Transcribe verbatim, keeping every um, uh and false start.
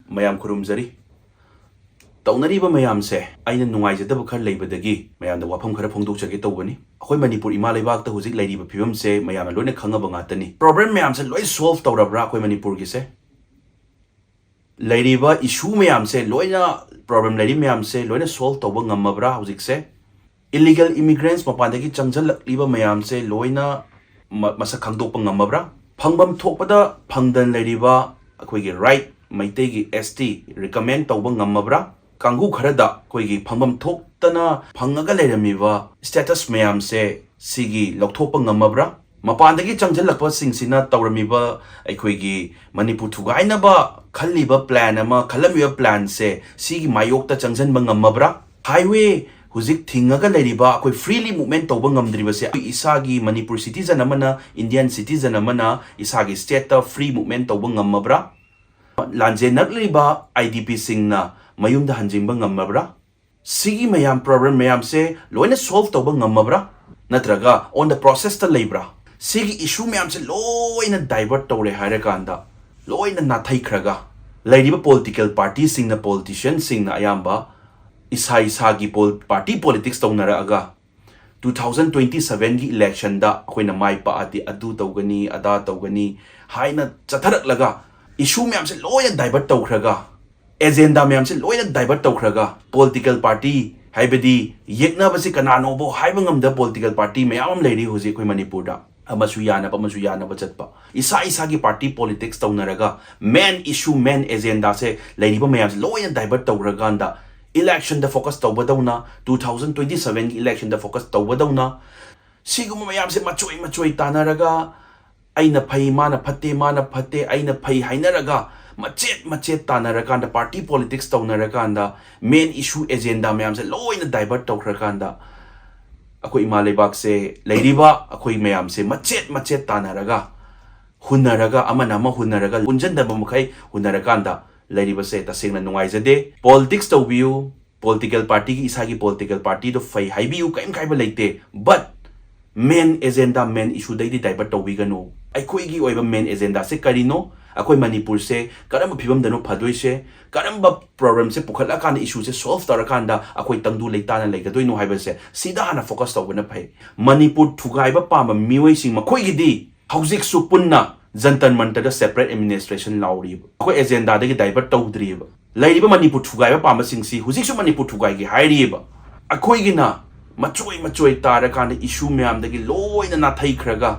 ꯃꯌꯥꯝ ꯈꯨꯔꯨꯝꯖꯔꯤ꯫ ꯇꯧꯅꯔꯤꯕ ꯃꯌꯥꯝꯁꯦ ꯑꯩꯅ ꯅꯨꯡꯉꯥꯏꯖꯗꯕ ꯈꯔ ꯂꯩꯕꯗꯒꯤ ꯃꯌꯥꯝꯗ ꯋꯥꯐꯝ ꯈꯔ ꯐꯣꯡꯗꯣꯛꯆꯒꯦ ꯇꯧꯕꯅꯤ꯫ ꯑꯩꯈꯣꯏ ꯃꯅꯤꯄꯨꯔ ꯏꯃꯥ ꯂꯩꯕꯥꯛꯇ ꯍꯧꯖꯤꯛ ꯂꯩꯔꯤꯕ ꯐꯤꯕꯝꯁꯦ ꯃꯌꯥꯝꯅ ꯂꯣꯏꯅ ꯈꯪꯉꯕ ꯉꯥꯛꯇꯅꯤ꯫ ꯄ꯭ꯔꯣꯕ꯭ꯂꯦꯝ ꯃꯌꯥꯝꯁꯦ ꯂꯣꯏ ꯁꯣꯜꯚ ꯇꯧꯔꯕ꯭ꯔꯥ? ꯑꯩꯈꯣꯏ ꯃꯅꯤꯄꯨꯔꯒꯤꯁꯦ ꯂꯩꯔꯤꯕ ꯏꯁꯨ ꯃꯌꯥꯝꯁꯦ ꯂꯣꯏꯅ, ꯄ꯭ꯔꯣꯕ꯭ꯂꯦꯝ ꯂꯩꯔꯤ ꯃꯌꯥꯝꯁꯦ ꯂꯣꯏꯅ ꯁꯣꯜꯚ ꯇꯧꯕ ꯉꯝꯃꯕ꯭ꯔꯥ ꯍꯧꯖꯤꯛꯁꯦ? ꯏꯂꯤꯒꯦꯜ ꯏꯃꯤꯒ꯭ꯔꯦꯟꯁ ꯃꯄꯥꯟꯗꯒꯤ ꯆꯪꯁꯤꯜꯂꯛꯂꯤꯕ ꯃꯌꯥꯝꯁꯦ ꯂꯣꯏꯅ ꯃ-, ꯃꯁꯛ ꯈꯪꯗꯣꯛꯄ ꯉꯝꯃꯕ꯭ꯔꯥ? ꯐꯪꯐꯝ ꯊꯣꯛꯄꯗ ꯐꯪꯗꯅ ꯂꯩꯔꯤꯕ ꯑꯩꯈꯣꯏꯒꯤ ꯔꯥꯏꯠ, ꯃꯩꯇꯩꯒꯤ ꯑꯦꯁ ꯇꯤ ꯔꯤꯀꯃꯦꯟ ꯇꯧꯕ ꯉꯝꯃꯕ꯭ꯔꯥ? ꯀꯥꯡꯕꯨ ꯈꯔꯗ ꯑꯩꯈꯣꯏꯒꯤ ꯐꯪꯐꯝ ꯊꯣꯛꯇꯅ ꯐꯪꯉꯒ ꯂꯩꯔꯝꯃꯤꯕ ꯁ꯭ꯇꯦꯇꯁ ꯃꯌꯥꯝꯁꯦ ꯁꯤꯒꯤ ꯂꯧꯊꯣꯛꯄ ꯉꯝꯃꯕ꯭ꯔꯥ? ꯃꯄꯥꯟꯗꯒꯤ ꯆꯪꯁꯤꯜꯂꯛꯄꯁꯤꯡꯁꯤꯅ ꯇꯧꯔꯝꯃꯤꯕ ꯑꯩꯈꯣꯏꯒꯤ ꯃꯅꯤꯄꯨꯔ ꯊꯨꯒꯥꯏꯅꯕ ꯈꯜꯂꯤꯕ ꯄ꯭ꯂꯥꯟ ꯑꯃ, ꯈꯜꯂꯝꯃꯤꯕ ꯄ꯭ꯂꯥꯟꯁꯦ ꯁꯤꯒꯤ ꯃꯥꯌꯣꯛꯇ ꯆꯪꯁꯤꯟꯕ ꯉꯝꯃꯕ꯭ꯔꯥ? ꯍꯥꯏꯋꯦ ꯍꯧꯖꯤꯛ ꯊꯤꯡꯉꯒ ꯂꯩꯔꯤꯕ, ꯑꯩꯈꯣꯏ ꯐ꯭ꯔꯤꯂꯤ ꯃꯨꯚꯃꯦꯟꯠ ꯇꯧꯕ ꯉꯝꯗ꯭ꯔꯤꯕꯁꯦ, ꯑꯩꯈꯣꯏ ꯏꯁꯥꯒꯤ ꯃꯅꯤꯄꯨꯔ ꯁꯤꯇꯤꯖꯟ ꯑꯃꯅ, ꯏꯟꯗꯤꯌꯟ ꯁꯤꯇꯤꯖꯟ ꯑꯃꯅ ꯏꯁꯥꯒꯤ ꯁ꯭ꯇꯦꯠꯇ ꯐ꯭ꯔꯤ ꯃꯨꯚꯃꯦꯟꯠ ꯇꯧꯕ ꯉꯝꯃꯕ꯭ꯔꯥ? ꯂꯥꯟꯖꯦꯟꯅꯔꯛꯂꯤꯕ ꯑꯥꯏ ꯗꯤ ꯄꯤꯁꯤꯡꯅ ꯃꯌꯨꯝꯗ ꯍꯟꯖꯤꯟꯕ ꯉꯝꯃꯕ꯭ꯔꯥ? ꯁꯤꯒꯤ ꯃꯌꯥꯝ, ꯄ꯭ꯔꯣꯕ꯭ꯂꯦꯝ ꯃꯌꯥꯝꯁꯦ ꯂꯣꯏꯅ ꯁꯣꯜꯚ ꯇꯧꯕ ꯉꯝꯃꯕ꯭ꯔꯥ? ꯅꯠꯇ꯭ꯔꯒ ꯑꯣꯟ ꯗ ꯄ꯭ꯔꯣꯁꯦꯁꯇ ꯂꯩꯕ꯭ꯔꯥ? ꯁꯤꯒꯤ ꯏꯁꯨ ꯃꯌꯥꯝꯁꯦ ꯂꯣꯏꯅ ꯗꯥꯏꯚꯔꯠ ꯇꯧꯔꯦ ꯍꯥꯏꯔꯀꯥꯟꯗ, ꯂꯣꯏꯅ ꯅꯥꯊꯩꯈ꯭ꯔꯒ, ꯂꯩꯔꯤꯕ ꯄꯣꯂꯤꯇꯤꯀꯦꯜ ꯄꯥꯔꯇꯤꯁꯤꯡꯅ, ꯄꯣꯂꯤꯇꯤꯁꯤꯌꯟꯁꯤꯡꯅ ꯑꯌꯥꯝꯕ ꯏꯁꯥ ꯏꯁꯥꯒꯤ ꯄꯣꯜ-, ꯄꯥꯔꯇꯤ ꯄꯣꯂꯤꯇꯤꯛꯁ ꯇꯧꯅꯔꯛꯑꯒ, ꯇꯨ ꯊꯥꯎꯖꯟ ꯇ꯭ꯋꯦꯟꯇꯤ ꯁꯚꯦꯟꯒꯤ ꯏꯂꯦꯛꯁꯟꯗ ꯑꯩꯈꯣꯏꯅ ꯃꯥꯏ ꯄꯥꯛꯑꯗꯤ ꯑꯗꯨ ꯇꯧꯒꯅꯤ, ꯑꯗꯥ ꯇꯧꯒꯅꯤ ꯍꯥꯏꯅ ꯆꯠꯊꯔꯛꯂꯒ, ꯏꯁꯨ ꯃꯌꯥꯝꯁꯦ ꯂꯣꯏꯅ ꯗꯥꯏꯚꯔꯠ ꯇꯧꯈ꯭ꯔꯒ, ꯑꯦꯖꯦꯟꯗꯥ ꯃꯌꯥꯝꯁꯦ ꯂꯣꯏꯅ ꯗꯥꯏꯚꯔꯠ ꯇꯧꯈ꯭ꯔꯒ, ꯄꯣꯂꯤꯇꯤꯀꯦꯜ ꯄꯥꯔꯇꯤ, ꯍꯥꯏꯕꯗꯤ ꯌꯦꯛꯅꯕꯁꯤ ꯀꯅꯥꯅꯣꯕꯣ ꯍꯥꯏꯕ ꯉꯝꯗꯕ ꯄꯣꯂꯤꯇꯤꯀꯦꯜ ꯄꯥꯔꯇꯤ ꯃꯌꯥꯝ ꯑꯃ ꯂꯩꯔꯤ ꯍꯧꯖꯤꯛ ꯑꯩꯈꯣꯏ ꯃꯅꯤꯄꯨꯔꯗ꯫ ꯑꯃꯁꯨ ꯌꯥꯅꯕ, ꯑꯃꯁꯨ ꯌꯥꯅꯕ ꯆꯠꯄ, ꯏꯁꯥ ꯏꯁꯥꯒꯤ ꯄꯥꯔꯇꯤ ꯄꯣꯂꯤꯇꯤꯛꯁ ꯇꯧꯅꯔꯒ, ꯃꯦꯟ ꯏꯁꯨ, ꯃꯦꯟ ꯑꯦꯖꯦꯟꯗꯥꯁꯦ, ꯂꯩꯔꯤꯕ ꯃꯌꯥꯝꯁꯦ ꯂꯣꯏꯅ ꯗꯥꯏꯚꯔꯠ ꯇꯧꯈ꯭ꯔꯀꯥꯟꯗ, ꯏꯂꯦꯛꯁꯟꯗ ꯐꯣꯀꯁ ꯇꯧꯕꯗꯧꯅ, ꯇꯨ ꯊꯥꯎꯖꯟ ꯇ꯭ꯋꯦꯟꯇꯤ ꯁꯚꯦꯟꯒꯤ ꯏꯂꯦꯛꯁꯟꯗ ꯐꯣꯀꯁ ꯇꯧꯕꯗꯧꯅ, ꯁꯤꯒꯨꯝꯕ ꯃꯌꯥꯝꯁꯦ ꯃꯆꯣꯏ ꯃꯆꯣꯏ ꯇꯥꯟꯅꯔꯒ, ꯑꯩꯅ ꯐꯩ, ꯃꯥꯅ ꯐꯠꯇꯦ, ꯃꯥꯅ ꯐꯠꯇꯦ, ꯑꯩꯅ ꯐꯩ ꯍꯥꯏꯅꯔꯒ, ꯃꯆꯦꯠ ꯃꯆꯦꯠ ꯇꯥꯟꯅꯔꯀꯥꯟꯗ, ꯄꯥꯔꯇꯤ ꯄꯣꯂꯤꯇꯤꯛꯁ ꯇꯧꯅꯔꯀꯥꯟꯗ, ꯃꯦꯟ ꯏꯁꯨ, ꯑꯦꯖꯦꯟꯗꯥ ꯃꯌꯥꯝꯁꯦ ꯂꯣꯏꯅ ꯗꯥꯏꯚꯔꯠ ꯇꯧꯈ꯭ꯔꯀꯥꯟꯗ, ꯑꯩꯈꯣꯏ ꯏꯃꯥ ꯂꯩꯕꯥꯛꯁꯦ, ꯂꯩꯔꯤꯕ ꯑꯩꯈꯣꯏ ꯃꯌꯥꯝꯁꯦ ꯃꯆꯦꯠ ꯃꯆꯦꯠ ꯇꯥꯟꯅꯔꯒ, ꯍꯨꯟꯅꯔꯒ, ꯑꯃꯅ ꯑꯃ ꯍꯨꯟꯅꯔꯒ, ꯄꯨꯟꯁꯤꯟꯗꯕ ꯃꯈꯩ ꯍꯨꯟꯅꯔꯀꯥꯟꯗ ꯂꯩꯔꯤꯕꯁꯦ ꯇꯁꯦꯡꯅ ꯅꯨꯡꯉꯥꯏꯖꯗꯦ꯫ ꯄꯣꯂꯤꯇꯤꯛꯁ ꯇꯧꯕꯤꯌꯨ, ꯄꯣꯂꯤꯇꯤꯀꯦꯜ ꯄꯥꯔꯇꯤꯒꯤ, ꯏꯁꯥꯒꯤ ꯄꯣꯂꯤꯇꯤꯀꯦꯜ ꯄꯥꯔꯇꯤꯗꯣ ꯐꯩ ꯍꯥꯏꯕꯤꯌꯨ, ꯀꯔꯤꯝ ꯀꯥꯏꯕ ꯂꯩꯇꯦ꯫ But ꯃꯦꯟ ꯑꯦꯖꯦꯟꯗꯥ, ꯃꯦꯟ ꯏꯁꯨꯗꯩꯗꯤ ꯗꯥꯏꯚꯔꯠ ꯇꯧꯕꯤꯒꯅꯨ꯫ ꯑꯩꯈꯣꯏꯒꯤ ꯑꯣꯏꯕ ꯃꯦꯟ ꯑꯦꯖꯦꯟꯗꯥꯁꯦ ꯀꯔꯤꯅꯣ, ꯑꯩꯈꯣꯏ ꯃꯅꯤꯄꯨꯔꯁꯦ ꯀꯔꯝꯕ ꯐꯤꯕꯝꯗꯅꯣ ꯐꯗꯣꯏꯁꯦ, ꯀꯔꯝꯕ ꯄ꯭ꯔꯣꯕ꯭ꯂꯦꯝꯁꯦ ꯄꯨꯈꯠꯂꯛꯑꯀꯥꯟꯗ, ꯏꯁꯨꯁꯦ ꯁꯣꯜꯕ ꯇꯧꯔꯀꯥꯟꯗ ꯑꯩꯈꯣꯏ ꯇꯪꯗꯨ ꯂꯩꯇꯥꯅ ꯂꯩꯒꯗꯣꯏꯅꯣ ꯍꯥꯏꯕꯁꯦ, ꯁꯤꯗ ꯍꯥꯟꯅ ꯐꯣꯀꯁ ꯇꯧꯕꯅ ꯐꯩ꯫ ꯃꯅꯤꯄꯨꯔ ꯊꯨꯒꯥꯏꯕ ꯄꯥꯝꯕ ꯃꯤꯑꯣꯏꯁꯤꯡ, ꯃꯈꯣꯏꯒꯤꯗꯤ ꯍꯧꯖꯤꯛꯁꯨ ꯄꯨꯟꯅ ꯖꯟꯇꯔ ꯃꯟꯇꯔꯗ ꯁꯦꯄꯔꯦꯠ ꯑꯦꯗꯃꯤꯅꯤꯁꯇ꯭ꯔꯦꯁꯟ ꯂꯥꯎꯔꯤꯕ, ꯑꯩꯈꯣꯏ ꯑꯦꯖꯦꯟꯗꯥꯗꯒꯤ ꯗꯥꯏꯚꯔꯠ ꯇꯧꯗ꯭ꯔꯤꯕ꯫ ꯂꯩꯔꯤꯕ ꯃꯅꯤꯄꯨꯔ ꯊꯨꯒꯥꯏꯕ ꯄꯥꯝꯕꯁꯤꯡꯁꯤ ꯍꯧꯖꯤꯛꯁꯨ ꯃꯅꯤꯄꯨꯔ ꯊꯨꯒꯥꯏꯒꯦ ꯍꯥꯏꯔꯤꯕ꯫ ꯑꯩꯈꯣꯏꯒꯤꯅ ꯃꯆꯣꯏ ꯃꯆꯣꯏ ꯇꯥꯔꯀꯥꯟꯗ ꯏꯁꯨ ꯃꯌꯥꯝꯗꯒꯤ ꯂꯣꯏꯅ ꯅꯥꯊꯩꯈ꯭ꯔꯒ,